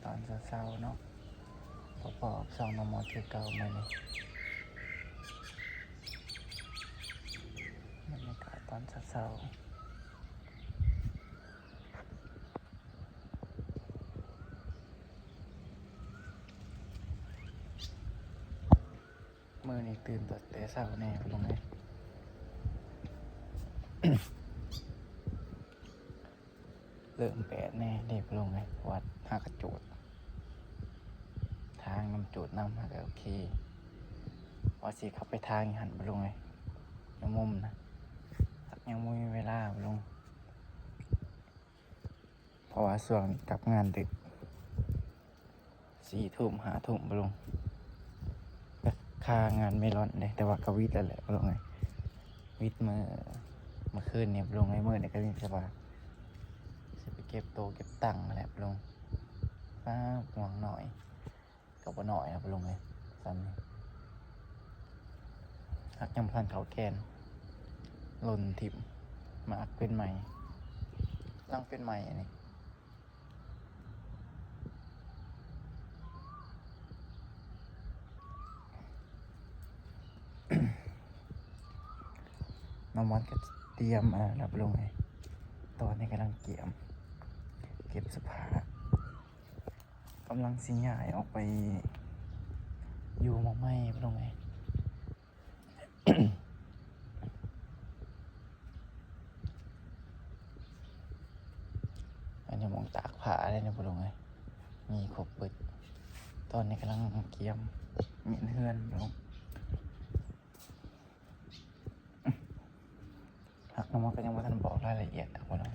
ຕອນເຊົ້າໆເນາະ ພໍໆກັບຊ່ອງນ້ອງມອດຄືເກົ່າມື້ນີ້. ບັນຍາກາດຕອນເຊົ້າໆ. ມື້ນີ້ຕື່ນແຕ່ເຊົ້າແດ່ ພີ່ນ້ອງເອີຍ. ເລີ່ມແປດແດ່ເດ້ ພີ່ນ້ອງເອີຍ, ເພາະວ່າຫາກະໂຈດ ທາງນຳໂຈດນຳ ຫາກະໂອເຄ. ວ່າຊິເຂົ້າໄປທາງຢູ່ຫັ້ນ ພີ່ນ້ອງເອີຍ, ຢູ່ມຸມນະ, ຍັງບໍ່ມີເວລາ ພີ່ນ້ອງ. ເພາະວ່າຊ່ວງນີ້ກັບງານດຶກ ສີ່ທຸ່ມ ຫ້າທຸ່ມ ບໍ່ລົງ ກະຄາງານເມລອນເດ້. ແຕ່ວ່າກະວິດແລ້ວແຫຼະ ບໍ່ລົງເອີຍ, ວິດມື້ ມື້ຄືນນີ້ ບໍ່ລົງເອີຍ. ມື້ນີ້ກະມີແຕ່ວ່າຊິໄປເກັບໂຕເກັບຕັງຫັ້ນແຫຼະ ບໍ່ລົງ. ປ້າ ຫວ່າງໜ້ອຍ ກໍບໍ່ໜ້ອຍນະ ບໍ່ລົງເອີຍ. ຊັ້ນນີ້ຫາກຍັງບໍ່ທັນເຂົ້າແກ່ນ ຫຼົ່ນຖິ້ມ ມາອັກເປັນໃໝ່ ຫຼັງເປັນໃໝ່ອັນນີ້. ນ້ອງມອດກໍຕຽມອັນນັ້ນແລ້ວ ບໍ່ລົງເອີຍ. ຕອນນີ້ກຳລັງກຽມເກັບສະພາ ກຳລັງຊິຍ້າຍອອກໄປຢູ່ໝ່ອງໃໝ່ ພີ່ນ້ອງເອີຍ. ອັນນີ້ໝ່ອງຕາກຜ້າເດ້ນະ ພີ່ນ້ອງເອີຍ, ມີຄົບເບິດ. ຕອນນີ້ກຳລັງກຽມມ້ຽນເຮືອນ ພີ່ນ້ອງ. ຫາກນ້ອງມອດກໍຍັງບໍ່ທັນບອກລາຍລະອຽດດອກ ພີ່ນ້ອງ.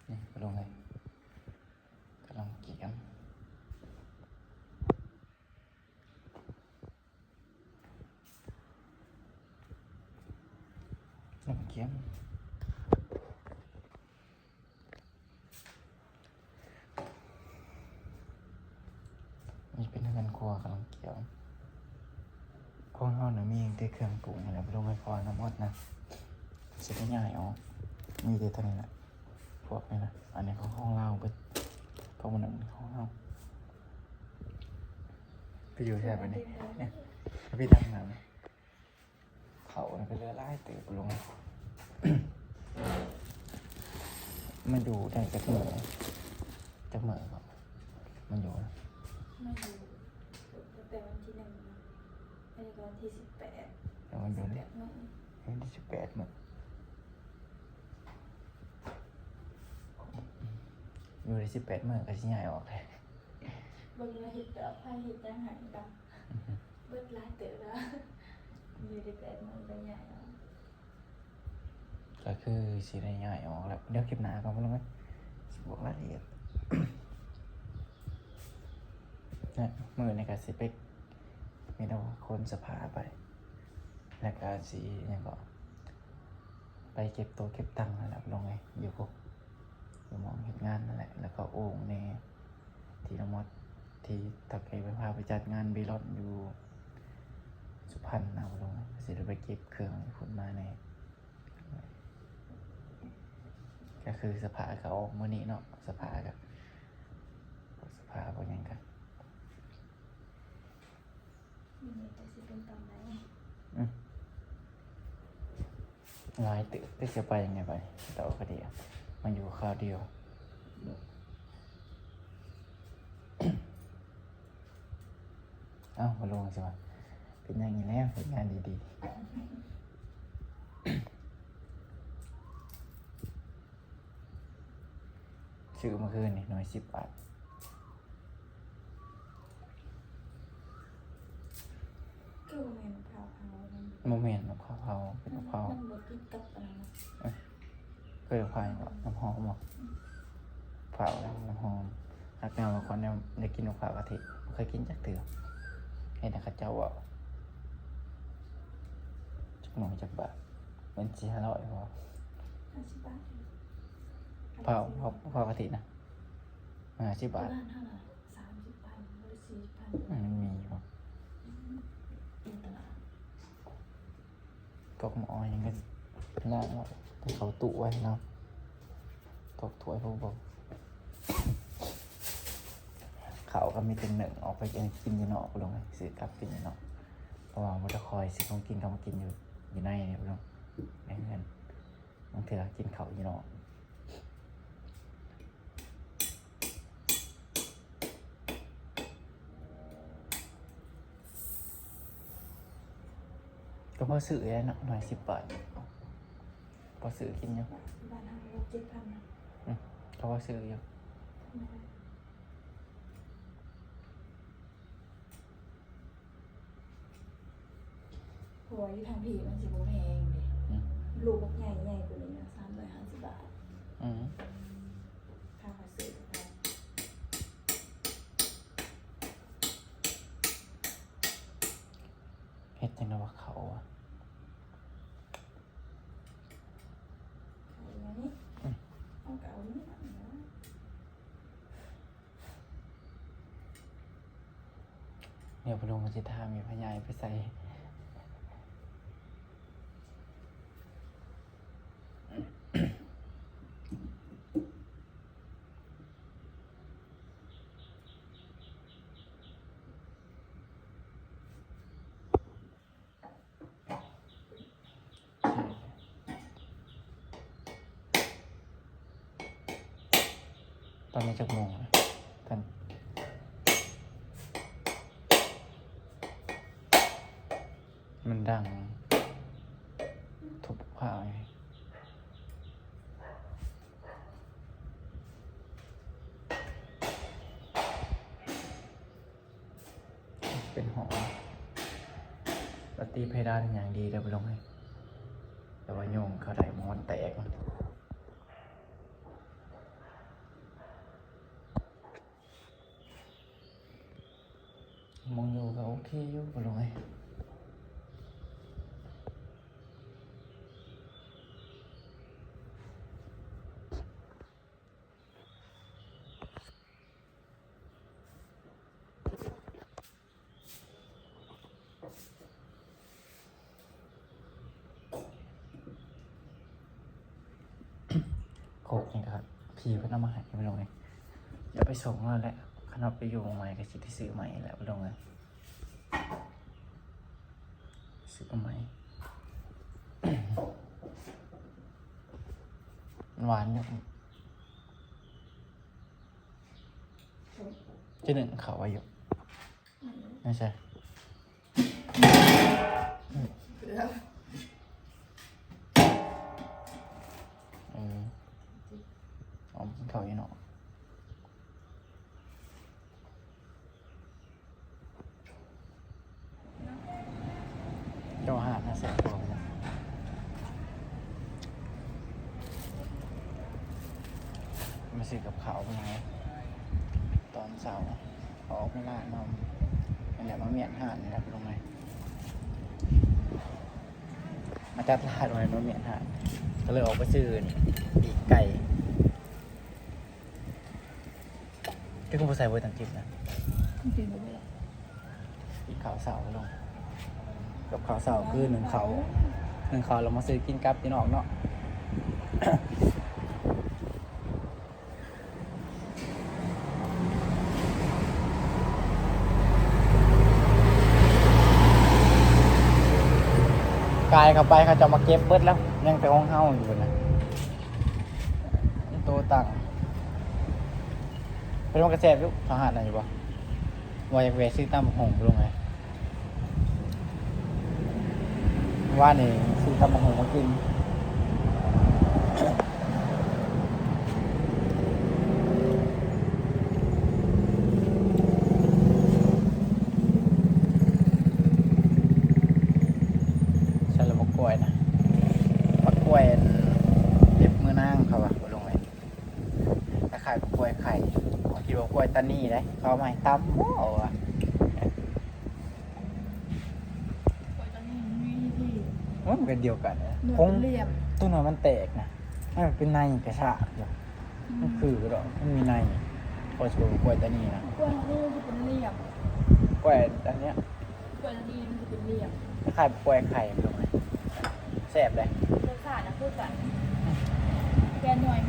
ນີ້ ພີ່ນ້ອງເອີຍ, ກຳລັງກຽມ ກຳລັງກຽມ. ນີ້ເປັນເຮືອນຄົວກຳລັງກຽມ. ຂອງເຮົານະມີແຕ່ເຄື່ອງປຸງຫັ້ນແຫຼະ ບໍ່ລົງເອີຍ, ເພາະວ່ານ້ອງມອດນະຊິໄດ້ຍ້າຍອອກ. ມີແຕ່ເທົ່ານີ້ແຫຼະ ພວກນີ້ນະ. ອັນນີ້ຂອງ ຂອງລາວເບິດ, ຂອງມັນນັ້ນຂອງເຮົາ. ໄປຢູ່ໃສບາດນີ້? ນີ້ ໄປທາງນັ້ນ. ເຂົານີ້ກໍເຫຼືອຫຼາຍເຕີບ ລຸງ. ມາຢູ່ໄດ້ຈັກມື້? ຈັກມື້ກໍມາຢູ່ນະ? ມາຢູ່ຕັ້ງແຕ່ວັນທີໜຶ່ງເນາະ, ອັນນີ້ກໍວັນທີສິບແປດ. ແລ້ວມາຢູ່ ສິບແປດມື້, ວັນທີສິບແປດມື້. ຢູ່ໄດ້ສິບແປດມື້ກໍຊິຍ້າຍອອກແລ້ວ. ເບິ່ງວ່າເຮັດດອກໄຟເຮັດຫຍັງໃຫ້ກໍ ອືຮຶ ເບິດຫຼາຍເຕີບແລ້ວ. ຢູ່ໄດ້ແປດມື້ກໍຍ້າຍອອກ. ກໍຄືຊິໄດ້ຍ້າຍອອກແລ້ວ. ດຽວຄລິບໜ້າກ່ອນ ລຸງເອີຍ ຊິບອກລາຍລະອຽດ. ນະ ມື້ນີ້ກໍຊິໄປ ມີແຕ່ວ່າຂົນສະພາໄປ ແລ້ວກໍຊິຫຍັງເກາະ ໄປເກັບໂຕເກັບຕັງຫັ້ນແຫຼະ ລຸງເອີຍ. ຢູ່ພຸ້ນ ຢູ່ໝ່ອງເຮັດງານນັ້ນແຫຼະ. ແລ້ວກໍໂອ່ງແດ່ ທີ່ນ້ອງມອດ ທີ່ເຖົ້າແກ່ເພິ່ນພາໄປຈັດງານເມລອນຢູ່ສຸພັນນະ ລຸງ, ຊິໄດ້ໄປເກັບເຄື່ອງພຸ້ນມາແດ່. ກໍຄືສະພາກໍອອກມື້ນີ້ເນາະ, ສະພາກໍ ສະພາບໍ່ຫຍັງກໍ ມື້ນີ້ກໍຊິເປັນຕອນໃດ? ອືມ ຫຼາຍເຕີບ. ແຕ່ຊິໄປຫຍັງໃດບາດນີ້? ເຕົາກໍດີ ມາຢູ່ຄາວດຽວ. ເອົ້າ ມາລົງຊິວ່າ ເປັນຫຍັງອີກແລ້ວ ເຮັດງານດີໆ. ຊື້ມື້ຄືນນີ້ໜ່ວຍສິບບາດ. ຄືບໍ່ແມ່ນມະພ້າວເຜົານັ້ນ? ບໍ່ແມ່ນມະພ້າວເຜົາ, ເປັນມະພ້າວ ມັນບໍ່ຕິດກັບອັນນັ້ນນະ. ເອີ ເຄີຍມະພ້າວຫຍັງເກາະ? ນ້ຳຫອມບໍ? ອືມ ພ້າວ ນ້ຳຫອມ. ຫາກແນວວ່າຂ້ອຍແນວໄດ້ກິນມະພ້າວກະທິ ບໍ່ເຄີຍກິນຈັກເທື່ອ. ເຫັນແຕ່ເຂົາເຈົ້າເວົ້າ. ຈັກໜ່ວຍຈັກບາດ? ແມ່ນສີ່ຫ້າຮ້ອຍບໍ? ຫ້າສິບບາດ. ພ້າວ ພ້າວ ພ້າວກະທິນະ ຫ້າສິບບາດ. ຢູ່ບ້ານເຮົານະ ສາມສິບພັນ ຫຼື ສີ່ສິບພັນ. ອືມ ມັນມີຢູ່. ອືມ ຢູ່ຕະຫຼາດ. ຕົກໝໍ້ຫຍັງກໍລ້າງອອກ ເອົາເຂົ້າຕູ້ໄວ້ເນາະ ຕົກຖ້ວຍພວກບໍ່ ເຂົ້າກໍມີແຕ່ໜຶ້ງອອກໄປກິນຢູ່ນອກພຸ້ນ ຊື້ກັບກິນຢູ່ນອກ ເພາະວ່າບໍ່ໄດ້ຄ່ອຍຊື້ຂອງກິນເຂົ້າມາກິນຢູ່ ຢູ່ໃນນີ້ພຸ້ນ ໃນເຮືອນ ບາງເທື່ອກິນເຂົ້າຢູ່ນອກ. ກໍພໍຊື້ແລ້ວເນາະ ໜ້ອຍສິບບາດ ພໍຊື້ກິນຢູ່ ບ້ານເຮົາຫົກເຈັດພັນນະ ອືມ ກໍພໍຊື້ຢູ່. ເພາະວ່າຢູ່ທາງພີ້ມັນຊິບໍ່ແພງເດ້ ອືມ ລູກບັກໃຫຍ່ ໃຫຍ່ກວ່ານີ້ນະ ສາມຮ້ອຍຫ້າສິບບາດ ອືມ ຖ້າເຮົາຊື້ກໍໄດ້. ເຮັດຈັ່ງໃດວະເຂົ້າວະ ເຂົ້າອີ່ຫຍັງນີ້ ອືມ ເຮົາກໍເອົານີ້ນະ. ດຽວພໍ່ລຸງເພິ່ນຊິຖາມອີກວ່າຍ້າຍໄປໃສ ຕອນນີ້ຈັກໂມງລະ? ທ່ານ ມັນດັງທຸບຂ້າວ. ເປັນຫ້ອງ ລະຕິເພດານຢ່າງດີເດີ ບໍ່ລົງໃຫ້ ແຕ່ວ່າໂຍງເຂົ້າໄດ້ ມັນແຕກ. ໝ່ອງຢູ່ກໍໂອເຄຢູ່ ບໍ່ລົງໃຫ້. ຄົກນີ້ກໍພີ່ເພິ່ນເອົາມາໃຫ້ພີ່ນ້ອງເອີຍ ຢ່າໄປສົ່ງແລ້ວແຫຼະ ຄັນວ່າໄປຢູ່ໃໝ່ກໍຊິໄດ້ຊື້ໃໝ່ແຫຼະພີ່ນ້ອງເອີຍ ຊື້ມາໃໝ່ ມັນຫວານຢູ່ ຈະໜຶ້ງເຂົ້າໄວ້ຢູ່ ໃນໃສ ເກືອບ ເອີ ເອົາກິນເຂົ້າຢູ່ເນາະ ເຈົ້າຫານນະແຊບກວ່າ ມາຊື້ກັບເຂົ້າມື້ນີ້ ຕອນເຊົ້າ ອອກມາລາດມາ ນັ້ນແຫຼະ ມາມ້ຽນຮ້ານນີ້ແຫຼະ ພີ່ນ້ອງເອີຍ ມາຈັດລາດ ມາມ້ຽນຮ້ານ ກໍເລີຍອອກໄປຊື້ປີກໄກ່. ເຈົ້າຄືບໍ່ໃສ່ເບີດຕັງກິບນະ ມັນກິນບໍ່ເບິດ. ກິນເຂົ້າເຊົ້າລງ ກັບເຂົ້າເຊົ້າຄືໜຶ້ງເຂົ້າ ໜຶ້ງເຂົ້າແລ້ວມາຊື້ກິນກັບພີ່ນ້ອງເນາະ ກາຍເຂົ້າໄປເຂົາເຈົ້າມາເກັບເບິດແລ້ວ ຍັງແຕ່ຂອງເຮົາຢູ່ນະ. ໂຕຕັ້ງ ເພິ່ນວ່າກະແຊບຢູ່ ເຂົ້າຮ້ານນັ້ນຢູ່ບໍ່? ວ່າຢາກແວ່ຊື້ຕຳບັກຫຸ່ງ ບໍ່ລົງໃຫ້ ວານນີ້ຊື້ຕຳບັກຫຸ່ງມາກິນ. ໃສ່ລະໝາກກ້ວຍນະ ໝາກກ້ວຍອັນເລັບມືນາງເຂົາວ່າ ບໍ່ລົງໃຫ້ ຄ້າຍໆກັບກ້ວຍໄຂ່ ຂ້ອຍຄິດວ່າກ້ວຍຕານີເດ້ ເຂົາເອົາມາໃຫ້ຕຳບໍວ່າ ກ້ວຍຕານີມັນມີທີ່ ໂອ້ຍ ມັນກໍດຽວກັນນະ ມັນເປັນຫຼ່ຽມ ຕົວນັ້ນມັນແຕກນະ ມັນເປັນໃນກະຊາກຢູ່ ອືມ ມັນຄືດອກ ມັນມີໃນ ຂ້ອຍຊິວ່າກ້ວຍຕານີນະ ກ້ວຍເຮົານີ້ມັນຈະເປັນຫຼ່ຽມ ກ້ວຍອັນເນີ້ຍ ກ້ວຍຕານີມັນຈະເປັນຫຼ່ຽມ ຄ້າຍໆກັບກ້ວຍໄຂ່ ມັນລົງໃຫ້ ແຊບເດ້ ລົດຊາດນະຄືກັນ ແຕ່ໜ່ວຍ